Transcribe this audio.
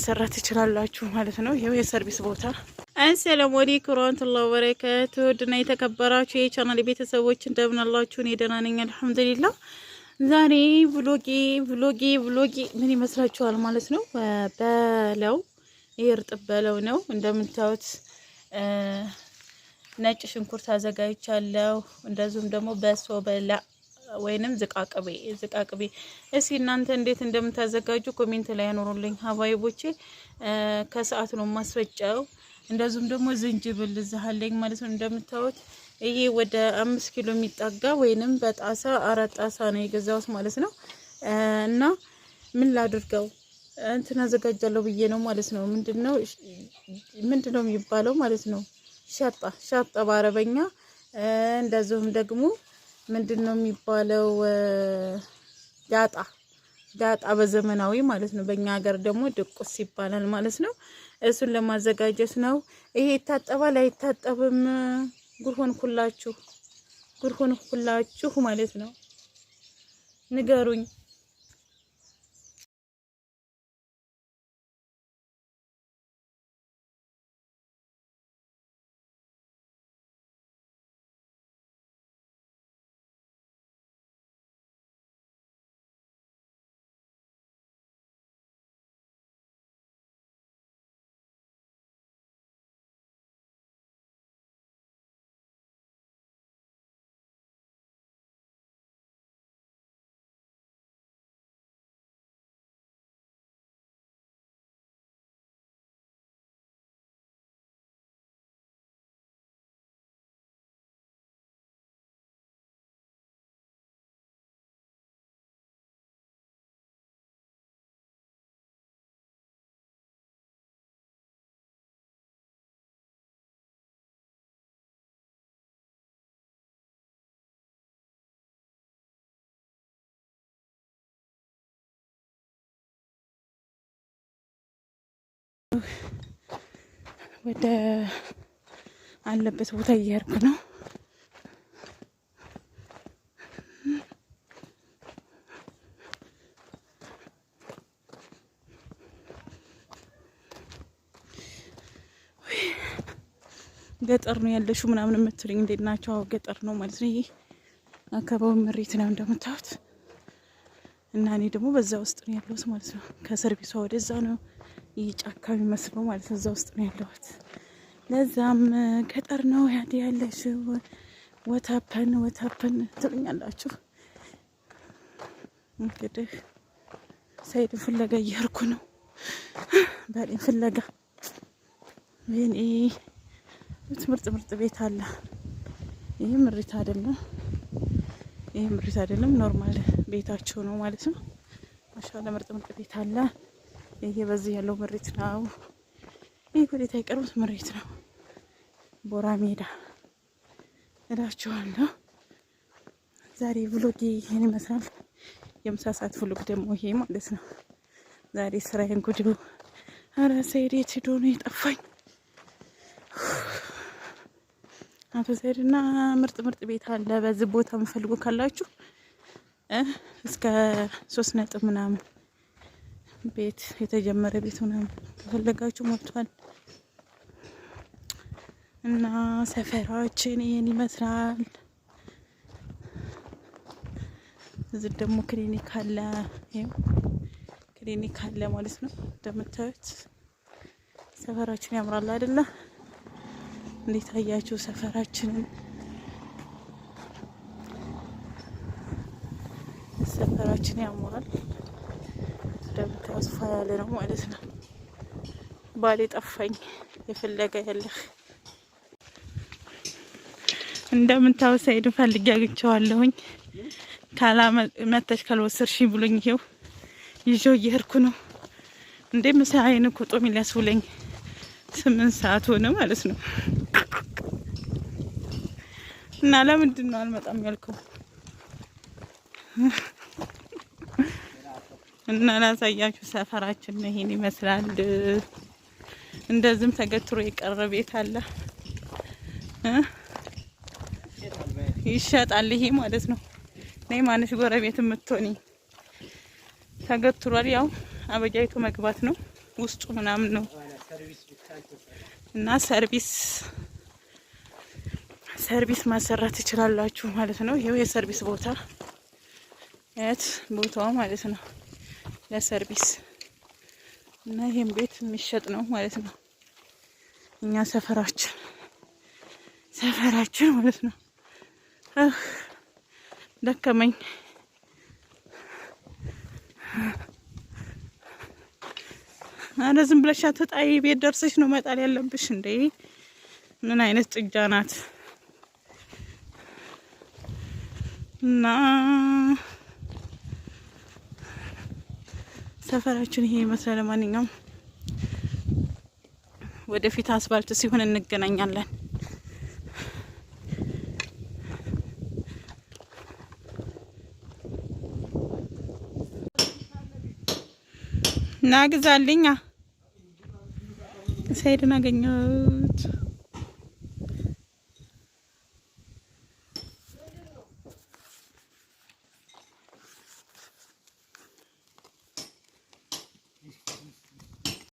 ማሰራት ትችላላችሁ ማለት ነው። ይኸው የሰርቪስ ቦታ። السلام عليكم ورحمة الله وبركاته። ውድና የተከበራችሁ የቻናል ቤተሰቦች እንደምን አላችሁ? እኔ ደህና ነኝ الحمد لله። ዛሬ vlog ኤ vlog ኤ vlog ኤ ምን ይመስላችኋል ማለት ነው። በለው ይሄ እርጥብ በለው ነው እንደምታዩት። ነጭ ሽንኩርት አዘጋጅቻለሁ። እንደዚሁም ደግሞ በሶ በላ ወይንም ዝቃቅቤ ዝቃቅቤ። እስኪ እናንተ እንዴት እንደምታዘጋጁ comment ላይ ያኖሩልኝ ሀባይቦቼ። ከሰዓት ነው የማስፈጨው። እንደዚሁም ደግሞ ዝንጅብል እዚህ ማለት ነው። እንደምታዩት ይሄ ወደ 5 ኪሎ የሚጠጋ ወይንም በጣሳ 4 ጣሳ ነው የገዛሁት ማለት ነው። እና ምን ላድርገው እንትን አዘጋጃለሁ ብዬ ነው ማለት ነው። ምንድነው የሚባለው ማለት ነው? شطة شطة በአረበኛ። እንደዚሁም ደግሞ ምንድን ነው የሚባለው? ዳጣ ዳጣ በዘመናዊ ማለት ነው። በእኛ ሀገር ደግሞ ድቁስ ይባላል ማለት ነው። እሱን ለማዘጋጀት ነው። ይሄ ይታጠባል አይታጠብም? ጉድ ሆንኩላችሁ፣ ጉድ ሆንኩላችሁ ማለት ነው። ንገሩኝ። ወደ አለበት ቦታ እየሄድኩ ነው። ገጠር ነው ያለሽው ምናምን የምትሉኝ እንዴት ናቸው? አዎ ገጠር ነው ማለት ነው። ይሄ አካባቢ መሬት ነው እንደምታዩት፣ እና እኔ ደግሞ በዛ ውስጥ ነው ያለሁት ማለት ነው። ከሰርቪሷ ወደዛ ነው ይህ ጫካ የሚመስለው ማለት ነው። እዛ ውስጥ ነው ያለሁት። ለዛም ገጠር ነው ያለሽው what happen what happen ትሉኛላችሁ። እንግዲህ ሰይድን ፍለጋ እየሄድኩ ነው። ባሌን ፍለጋ። ይሄን ምርጥ ምርጥ ቤት አለ። ይሄ ምሪት አይደለም፣ ይሄ ምሪት አይደለም፣ normal ቤታቸው ነው ማለት ነው። ማሻአላ ምርጥ ምርጥ ቤት አለ። ይሄ በዚህ ያለው ምሪት ነው። ይሄ ወዴት አይቀርቡት ምሪት ነው። ቦራ ሜዳ እላችኋለሁ። ዛሬ vlog ኤ ይሄን ይመስላል። የምሳ ሰዓት vlog ደግሞ ይሄ ማለት ነው። ዛሬ ስራዬን ጉድ። ኧረ ሰይድ የት ሄዶ ነው የጠፋኝ? አቶ ሰይድ እና ምርጥ ምርጥ ቤት አለ በዚህ ቦታ የምፈልጉ ካላችሁ እስከ 3 ነጥብ ምናምን ቤት የተጀመረ ቤት ምናምን ከፈለጋችሁ ሞልቷል። እና ሰፈራችን ይሄን ይመስላል። እዚህ ደግሞ ክሊኒክ አለ፣ ይኸው ክሊኒክ አለ ማለት ነው። እንደምታዩት ሰፈራችን ያምራል አይደለ? እንዴት አያችሁ ሰፈራችንን? ሰፈራችን ያምራል። እንደምታዩት ፋ ያለ ነው ማለት ነው። ባሌ ጠፋኝ የፈለገ ያለህ። እንደምታዩት ሰይድን ፈልጌ አግኝቼዋለሁኝ። ካላ መተሽ ካልወሰድሽኝ ብሎኝ ይሄው ይዤው እየሄድኩ ነው። እንዴ ምሳዬን እኮ ጦም ሊያስውለኝ 8 ሰዓት ሆነ ማለት ነው። እና ለምንድን ነው አልመጣም ያልከው? እና ላሳያችሁ ሰፈራችን ይሄን ይመስላል። እንደዚህም ተገትሮ የቀረ ቤት አለ፣ ይሸጣል። ይሄ ማለት ነው። ነይ ማነሽ ጎረቤት የምትሆኒ ተገትሯል። ያው አበጃይቶ መግባት ነው። ውስጡ ምናምን ነው እና ሰርቪስ ማሰራት ትችላላችሁ ማለት ነው። ይሄው የሰርቪስ ቦታ የት ቦታው ማለት ነው ለሰርቪስ እና ይሄም ቤት የሚሸጥ ነው ማለት ነው። እኛ ሰፈራችን ማለት ነው። ደከመኝ። አረ ዝም ብለሽ አትጣይ። ቤት ደርሰሽ ነው መጣል ያለብሽ እንዴ! ምን አይነት ጥጃ ናት? እና ሰፈራችን ይሄ ይመስላል። ለማንኛውም ወደፊት አስፋልት ሲሆን እንገናኛለን። ና ግዛልኛ። ሰይድን አገኘሁት።